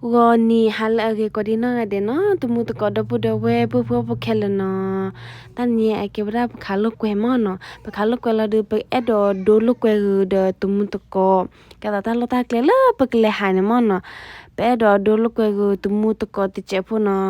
ဂီၤနံၤဟါလၢအဂ့ၤကိးဒံနီၢ်ဂၤဒဲးနီၤ, တမူတကိးဒီပုၢ်ဒီဝဲၢ် ပုၢ်ဖိဝဲၢ်ဖိခဲလၢာ်နီၤ, တနံၤအံၤအကဲဝဲဒၣ်ပခးလိာ်ကွဲမ့ၢ်နီၤ, ပခးလိာ်ကွဲလီၤဒီး ပအဲၣ်ဒိးဒိလိာ်ကွဲဂ့ၤဒီးတမူတကိး, ကဲသိးတၢ်လီၢ်တၢ်ကျဲလၢပကလဲၤဟးန့ၣ်မ့ၢ်နီၤ, ပအဲၣ်ဒိးဒိလိာ်ကွဲဂ့ၤတမူတကိးတစဲးဖိနီၤ.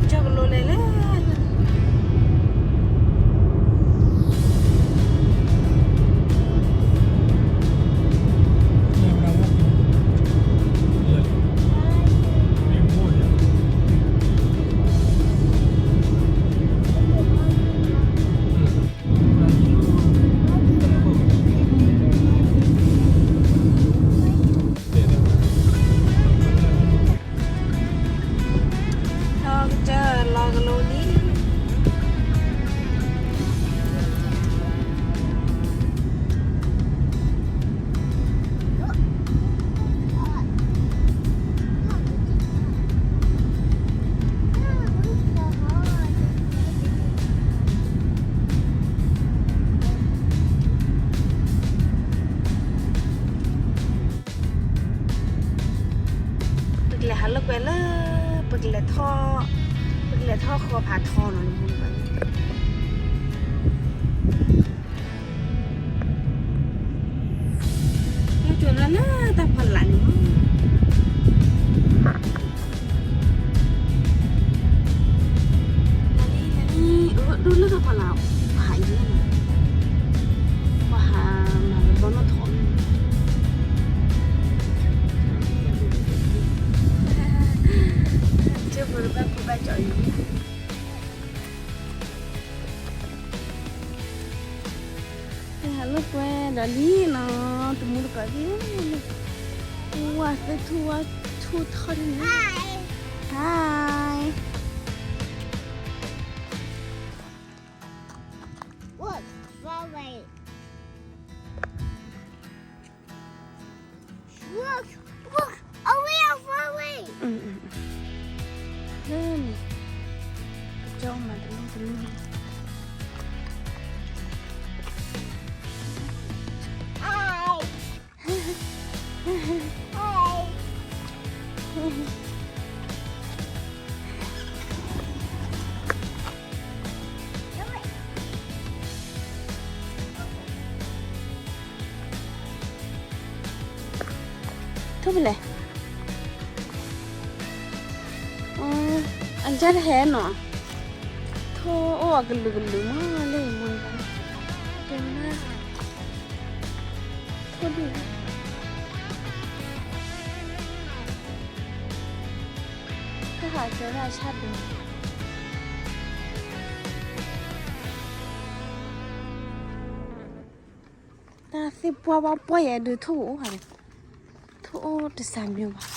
ကၠီကလိလဲၣ်လဲၣ်, လီၤကစၢၢ်လီၤကလိလံ. ပကလဲၤဟးလိာ်ကွဲလၢ ပကလဲၤထီၣ်, ပကလဲၤထီၣ်ဃီဖးထီနီၤ, လၢကၠိလၢလၢတၢ်ဖီလာ်န့ၣ် နၤလံ နၤလံ, အၢ ဒိၣ်လၢတၢ်ဖီလာ်, ပဟးအံၤန့ၣ်, ပဟးမၤလၢဘီနီၣ်ထီၣ်န့ၣ်, ကၠိဖိတဘၣ်ခိၣ်ဘၣ်ကၠီအံၤ ဟဲဟးလိာ်ကွဲဒီးလံနီၤ, တမူတကိးသ့ၣ်, ဝါသ့ၣ်ထူၣ်ဝါထူၣ်ထီၣ်ဒ်န့ၣ်, Hi. Look, far away. Look, look, away, far away. လၢန့ၣ်, ကၠီမၤတမူတမူန့ၣ်. Hi. Hi. ထူၣ်ဖဲလဲၣ်, အကစၢ်တဟဲနီၤ, ထူၣ်အိၣ်အကလုာ်ကလုာ်မးလၢမူဘၣ်, ကဲဝဲဒၣ်, ထူၣ်ဒ်, တၢ်ဟးကဲဝဲဒၣ်ဆၣ်ဒုး တၢ်သ့ၣ်ပှၢ်ဝါပှၢ်ယဲဒုး ထူၣ်အိၣ်ဟး, ထူၣ်အိၣ်တစၢ်မံၤဘၣ်.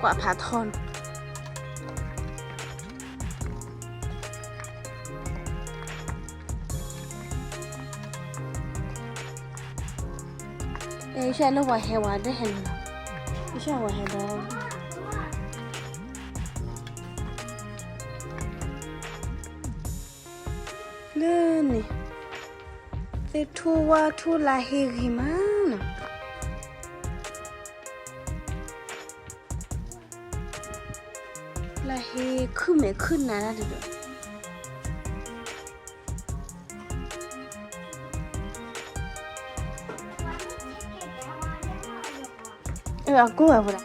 ကွၢ်ဖးထီနီၤ. အဲ ယဆၢလၢပှၤဟဲဝဲတဟဲန့ၣ်လီၤ. ယဆၢဝဲဟဲဒီး လၢန့ၣ် သ့ၣ်ထူၣ်ဝါထူၣ်လၢဟ့ဂ့ၤမးနီၤ. လၢဟ့ခုၣ်မဲာ်ခုၣ်နါတၢ်တဒိး. အကိၢ်ဝဲဖိဒၣ်.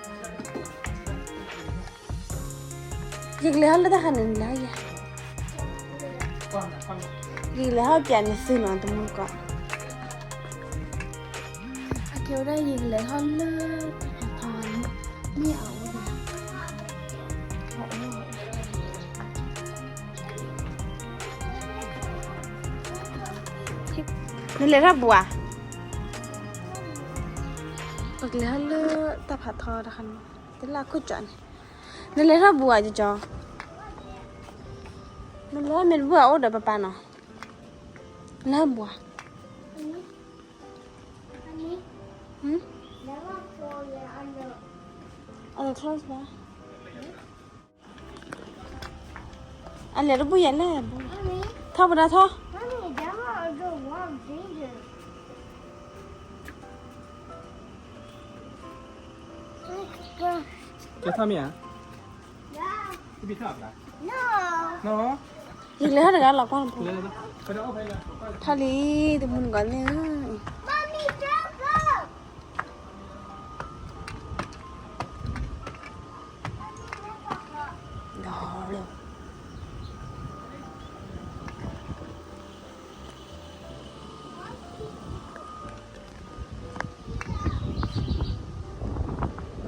ယကလဲၤဟီၣ်လၢတၢ်ခါန့ၣ်လၢယၤ, ယကလဲၤဟီၣ်ပၠးန့ၣ်သုနီၤ တမူတကိး, အကဲဝဲဒၣ်ယကလဲၤဟီၣ်လၢတၢ်ခါထီန့ၣ်, မ့ၢ်အအိၣ်ဒီး နလဲၤထီၣ်ဘူးဧါ, ပကလဲၤဟီၣ်လၢတၢ်ဖးထီတခါန့ၣ်, တလၢခိၣ်ကၠီန့ၣ်, နလဲၤထီၣ်ဘူးဧါ ကၠီကၠီ, နလဲၤမ့ၢ်တဘူးဧါ အိၣ်ဒီးပပၢ်နီၤ, လဲၤဘူးဧါ, အလဲၤတဘူးယၤလဲၣ်, ထီၣ်ပဒါထီၣ်, ကဲထီၣ်မ့ၢ်ဧါ, ယလဲၤထီၣ်တဂၤလီၤကွၢ်နဖိ, ထီၣ်လံ တမူတကိးန့ၣ်ဧၢ, ဒီး နဟ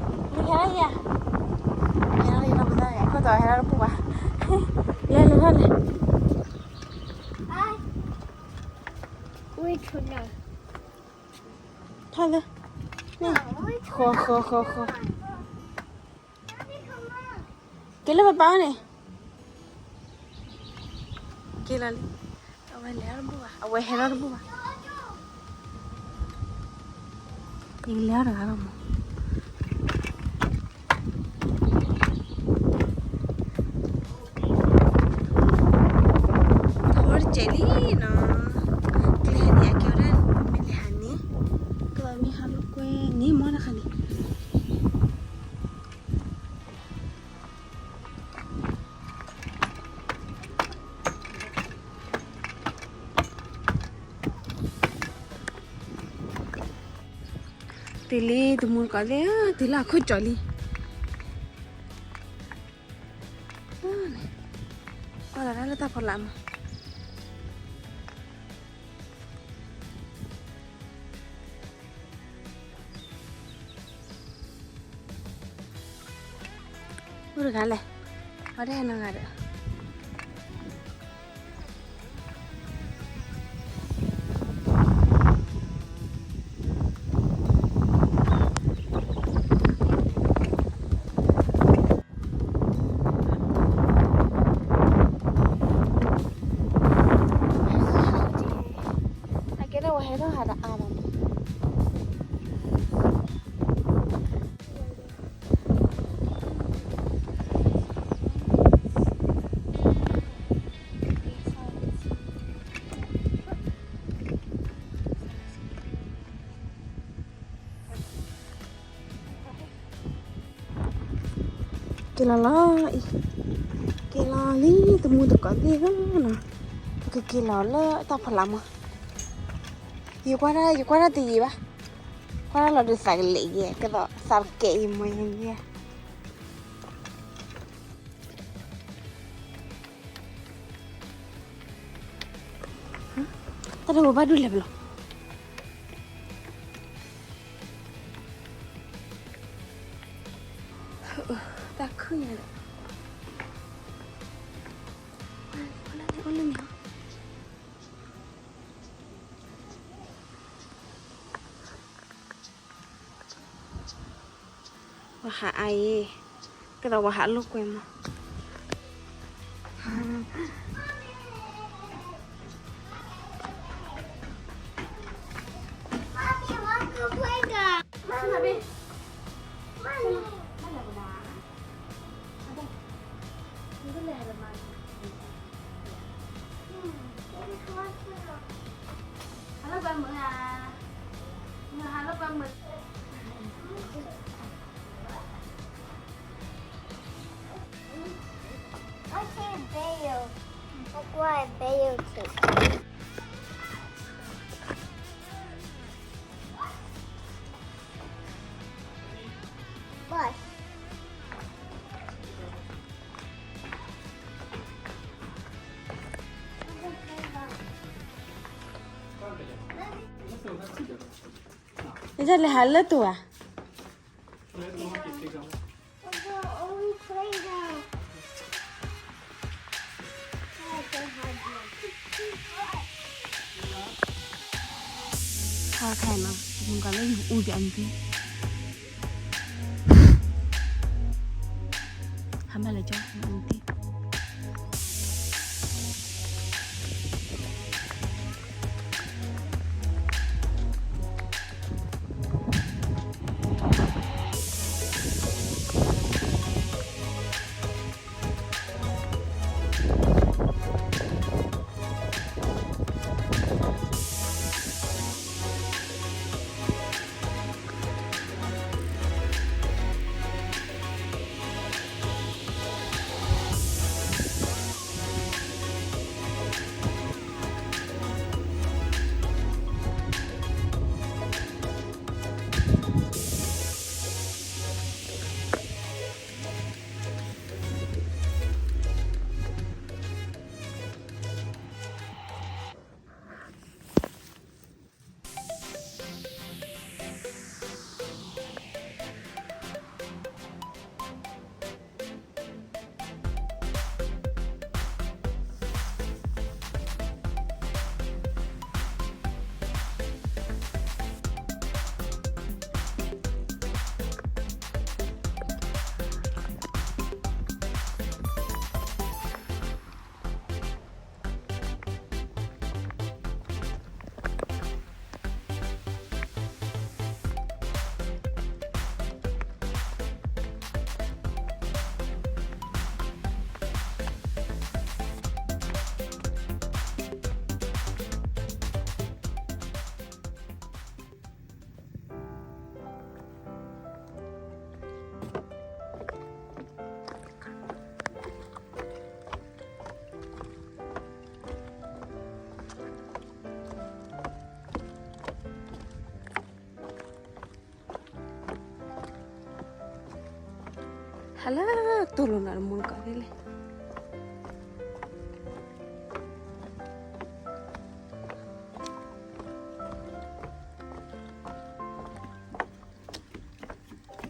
ဲလၢယၤ, ဟဲလၢယၤ ခိၣ်တီဟဲလၢတပူၤဘၣ်, လဲၤလဲၤထီၣ်လဲၤ, ထီၣ်လၢ, ဃီဃီဃီဃီ က့ၤလၢပပၢ်န့ၣ်, က့ၤလီၤလံ, အဝဲလဲၤတဘူၣ်ဘၣ်, အဝဲဟဲထီၣ်တဘူၣ်ဘၣ်, ယကလဲၤအီၤတဂၤလီၤမး, ထီၣ်တစဲးလံနီၤ, ကျဲဟးန့ၣ် အကဲဝဲဒၣ်မ့ၢ်လဲၤဟးန့ၣ်, ကဲမ့ၢ်ဟးလိာ်ကွဲန့ၣ်မ့ၢ်တခါန့ၣ် တုၤလံ တမူတကိးသ့ၣ်, တုၤလၢအခိၣ်ကၠီလံ, ကွၢ်လီၤတၢ်လၢတၢ်ဖီလာ်မး. အိၣ်တဂၤလဲၣ်, အီၣ်တၢ်ဟဲနီတဂၤဒီး အကဲဒၣ်ဝဲဟဲထီၣ်ဟးတအါဘၣ်မး. က့ၤလီၤလီၤအံၤ, က့ၤလီၤလံ တမူတကိးသ့ၣ်ဧၢနီၤ, ပကက့ၤလီၤလၢတၢ်ဖီလာ်မး. ယကွၢ်တၢ် ယကွၢ်တၢ်တယံာ်ဘၣ်, ကွၢ်တၢ်လီၤဒုးသးကလဲာ်ယဲ ကသိးသးကဲအံၤမ့ၢ်ယဲ. တၢ်တဝဲဘၣ်ဒူၣ်လဲၤပလီၤ, တၢ်ခုၣ်ညါဒီး အိၣ်လၢမ့ၢ် ဝဲဟးအါအံၤ, ကဲသိးဝဲဟးလိာ်ကွဲမး. ယလဲၤဟးလၢတိၤဧါ. ဟါခဲနီၤ မုၢ်ကီၤလၢယအူပၠးမုၢ်ကီၤ ဟါမၢ်လၢကၠီ မုၢ်ကီၤ ဟါလၢတိၤလိာ်နီၤ တမူတကိးသ့ၣ်လဲၣ်. ဟ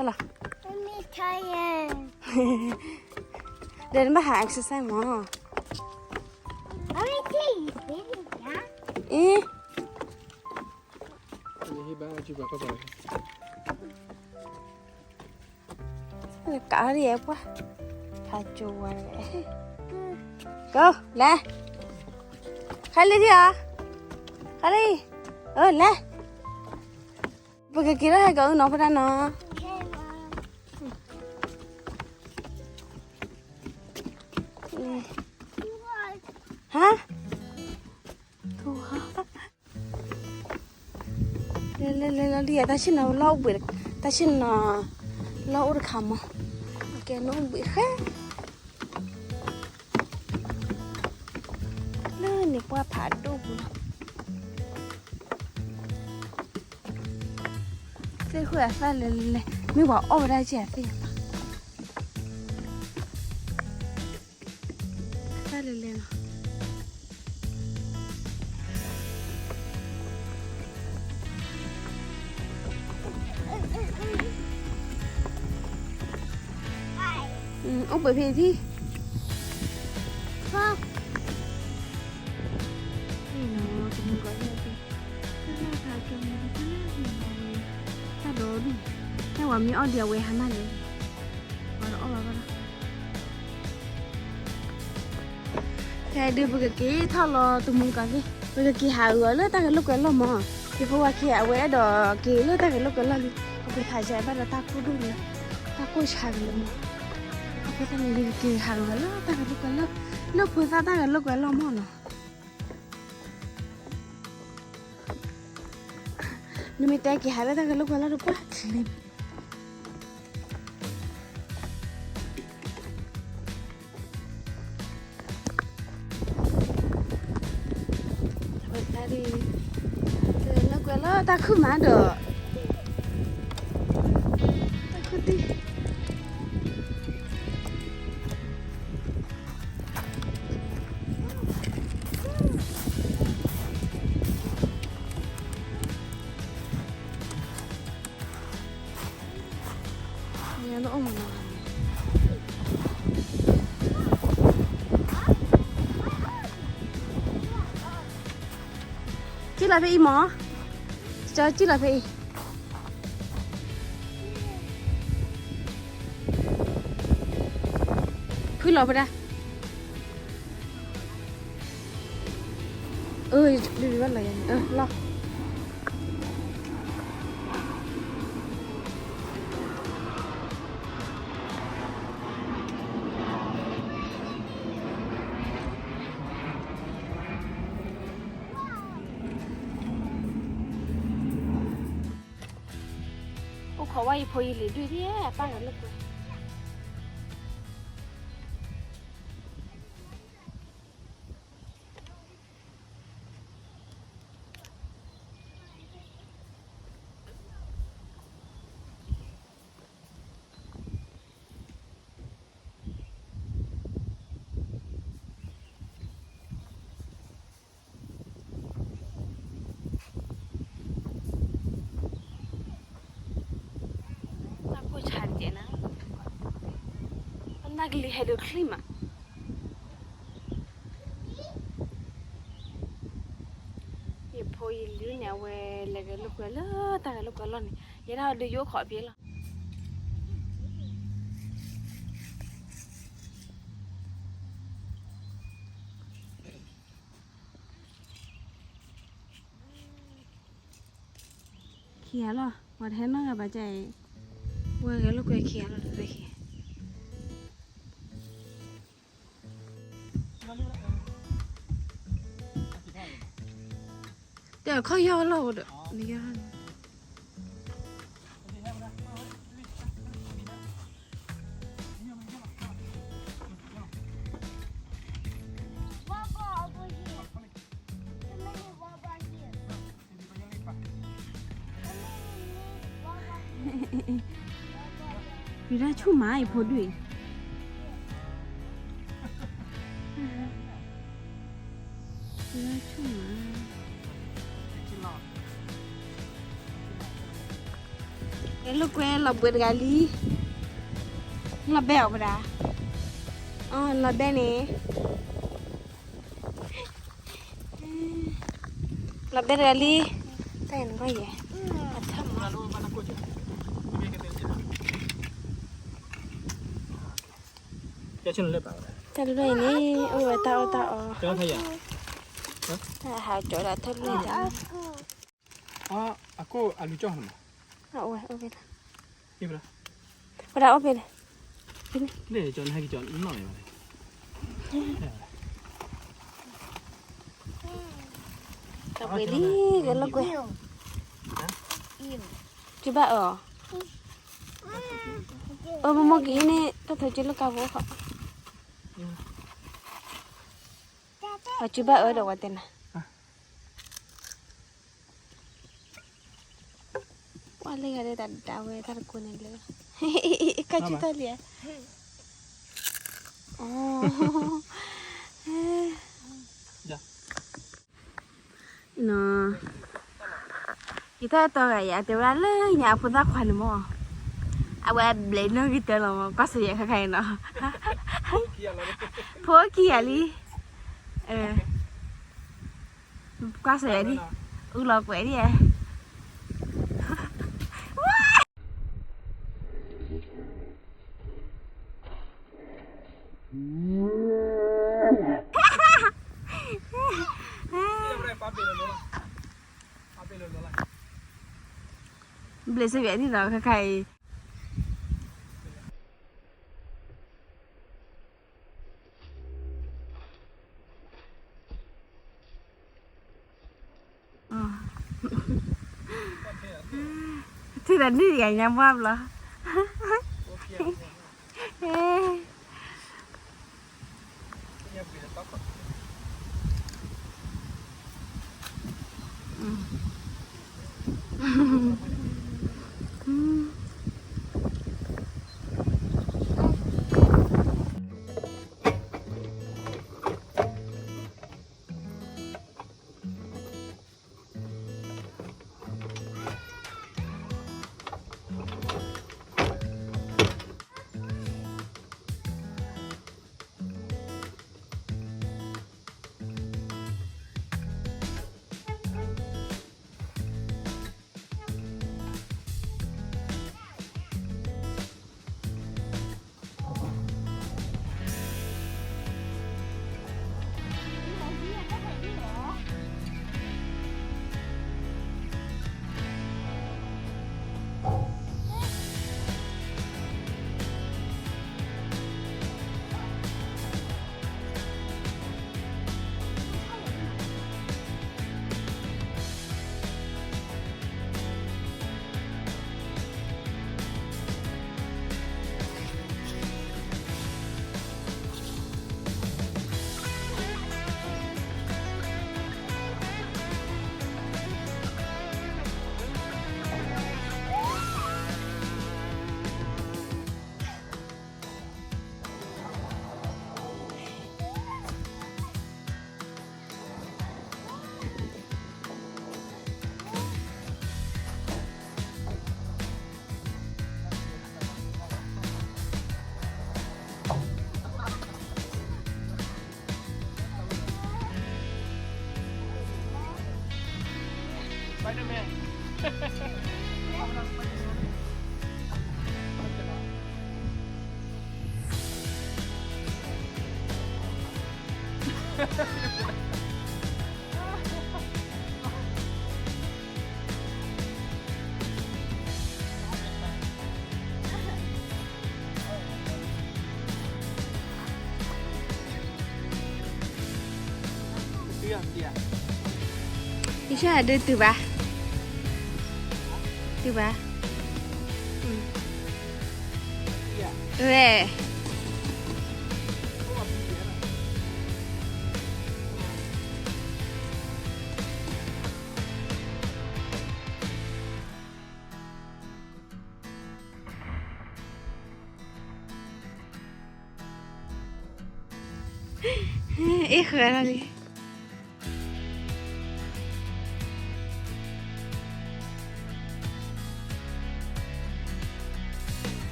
ဲလီၤ ဒီးနဘၣ်ဟး exercise မး. အ့ ကးအီၤဒ်ယဲပှၢ် ဖးကၠိဝဲ ကလဲၤ ခါလံဒ်ဧါ ခါလံ အၢ လဲၤ ပကက့ၤလၢဟဲကအုနီၤဖဒၣ်နီၤ ဟါ လဲၤလဲၤလဲၤလီၤဒ်ယဲ တၢ်ဆ့ၣ်နီၤလီၢ်အိၣ်ဘှံး တၢ်ဆ့ၣ်နီၤလီၢ်အိၣ်တခါမး ကဲနီၣ်အိၣ်ဘှံးဃဲ လၢန့ၣ်ပှၢ်ဖးဒိၣ်ပူၤလီၤ သ့ၣ်ဃုာ်အသၣ်လဲၤလဲၤလဲၤ မ့ၢ်ပှၤအီၣ်ဝဲဒၣ်ကဲအသ့ၣ် အသၣ်လဲၤလဲၤနီၤ အိၣ်ပှဲၤဖဲထံ တၢ်ဒီဒူၣ် တၢ်ဝဲမ့ၢ်အီၣ်ဒံးအဝဲဟါမၢ်လဲၣ် ပှၤတအီၣ်ဘၣ်ဘၣ်လီၤ ဖဲဒုးပကက့ၤထီၣ်လီၤတမူကီၤလံ ပကက့ၤဟးဂီၤလၢတၢ်ဂဲၤလိာ်ကွဲလီၢ်မး ယဖိဝၤခံဂၤအဝဲအဲၣ်ဒိးက့ၤလၢတၢ်ဂဲၤလိာ်ကွဲလီၢ်လံ အပှ့ၤဖးယဲဘၣ်ဒီးတၢ်ကိၢ်ဒိၣ်န့ၣ် တၢ်ကိၢ်ဆါကလဲာ်မး အဃိသတးန့ၣ် ယကက့ၤဟးဂီၤလၢတၢ်ဂဲၤလိာ်ကွဲလီၢ် လၢဖိသၣ်တၢ်ဂဲၤလိာ်ကွဲလီၢ်မးနီၤ နမ့ၢ်တဲက့ၤဟးလၢတၢ်ဂဲၤလိာ်ကွဲလီၢ်ဒီးပှၢ်ချ့ ဝဲတၢ်ဒ် တၢ်ဂဲၤလိာ်ကွဲလီၢ်တၢ်ခုၣ်မးဒီး တၢ်ခုၣ်တံၢ် လီၤဖဲအံၤမၢ်, ကၠီကံၣ်လီၤဖဲအံၤ, ဖုလီၤဖဲဒၣ်, အၢ လီၤ, အိၣ်ခိးဝဲယဖိယလံၤဒုၣ်ဒံး အပၢ်ဂဲၤလိာ်ကွဲ တၢ်ကိၢ်ဆါတကဲးနၤ, ပနၢ်ကလံၤဟဲဒိးချံမး, ယဖိယလံၤန့ၣ် အဝဲလဲၤဂဲၤလိာ်ကွဲလၢတၢ်ဂဲၤလိာ်ကွဲလီၢ်န့ၣ် ယဲဒၣ်ဒုးယအိၣ်ခိးဖဲလီၤ. ခံဂၤလီၤ, ပှၤတဟဲနီတဂၤဘၣ်ကၢ်အံၤ, ဝဲဂဲၤလိာ်ကွဲခံဂၤလီၤတသ့ၣ်ခံ, တဲခီၣ်ယီၢ်လီၤဒီး နယီၢ်လီၤန့ၣ် ဒုးတၢ်ဆူၣ်မးအံၤဖိဒုၣ်အံၤ, ဒုးတၢ်ဆူၣ်မး, ကဲလိာ်ကွဲလီၤဘှံးတဂၤလံ, လီၤဘဲအီၤပဒၣ်, အီၤလီၤဘဲန့ၣ် လီၤဘဲတဂၤလံ, တၢ်အံၤနဘၣ်ယဲ, အထၢၣ်မး, တၢ်လွဲၢ်အံၤန့ၣ် အိၣ်ဝဲတၢ်အီၣ်တၢ်အီ, တၢ်ဟးကၠီဒၣ်တၢ်လွဲၢ်အံၤ, အကိၣ်အလူၤကၠီၣ်မး, အိၣ်ဝဲအိၣ်ဖဲလၢ ဝဲဒၣ်အိၣ်ဖဲလဲၣ်, လၢကၠီနဟဲကၠီနီၢ်န့ၣ်ဘၣ်လဲၣ်, ကပှဲၤလံ, ကဲလိာ်ကွဲ, ကဘၣ်အၢအီၤ, အၢ မ့ၢ်မိၢ်က့ၤန့ၣ် တၢ်ထီၣ်က့ၤလၢကါဖိဃီ, အကဘၣ်အၢဒီးဝဲတဲနၤ ကွၢ်လၢဂၤဒၣ်တၢ်ဒၣ်ဝဲ တၢ်တကိးန့ၣ်လၢ ကၢ်ဆူၣ်တၢ်လံဧါ, နီၤ, ယတၢ်အဲၣ်တီဂၤယၤ တဲဝဲဒၣ်လၢညါအဖိသၣ်ခွါန့ၣ်မၢ်, အဝဲအဘျဲးနီၣ်ဂံၢ်တၢလီၤမၢ် ကွၢ်စၢၤယၤခဲခါအံၤနီၤ, ဖိခံဂၤလံ, ကွၢ်စၢၤယၤဒ်, အူလီၤကွဲးဒ်ဧါ ဘျဲးစၢၤယၤဒ်နီၤ ခဲခါအံၤ ထံၣ်ဒီးနံၣ်ဂၤညါမွၢ်ဘျီ, ယဆၢဒုးတုၤဘၣ်, တုၤဘၣ်, ဝဲ အ့ၣ်ဃၢၤလီၤလံ.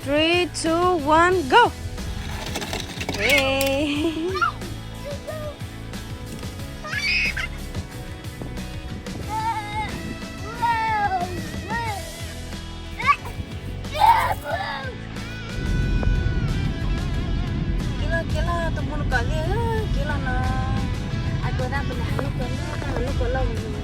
Three, two, one, go! ဝဲ က့ၤလီၤ က့ၤလီၤ တမူတကိးသ့ၣ်ဧၢ, က့ၤလီၤနီၤ, အကိးဒၣ်ပနၢ်ဟးလိာ်ကွဲနီၤ, တၢ်ဟးလိာ်ကွဲလီၤဝံၤ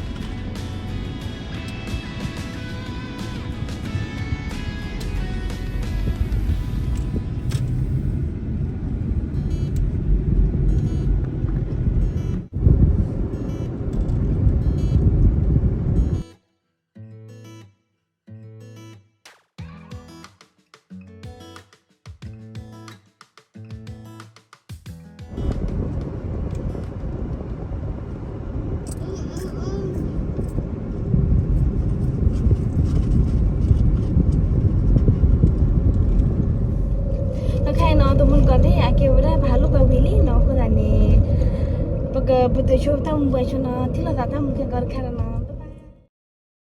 အခါအံၤနီၤ တမူတကိးသ့ၣ် အကဲဝဲဒၣ်ပဟးလိာ်ကွဲဝံၤလံနီၤ, အဃိသတးန့ၣ် ပကပတုာ်ဆိတၢ်မူပှဲၤဆိနီၤ, ထံၣ်လိာ်သးတၢ်မူခဲကီတခါလီၤနီၤ.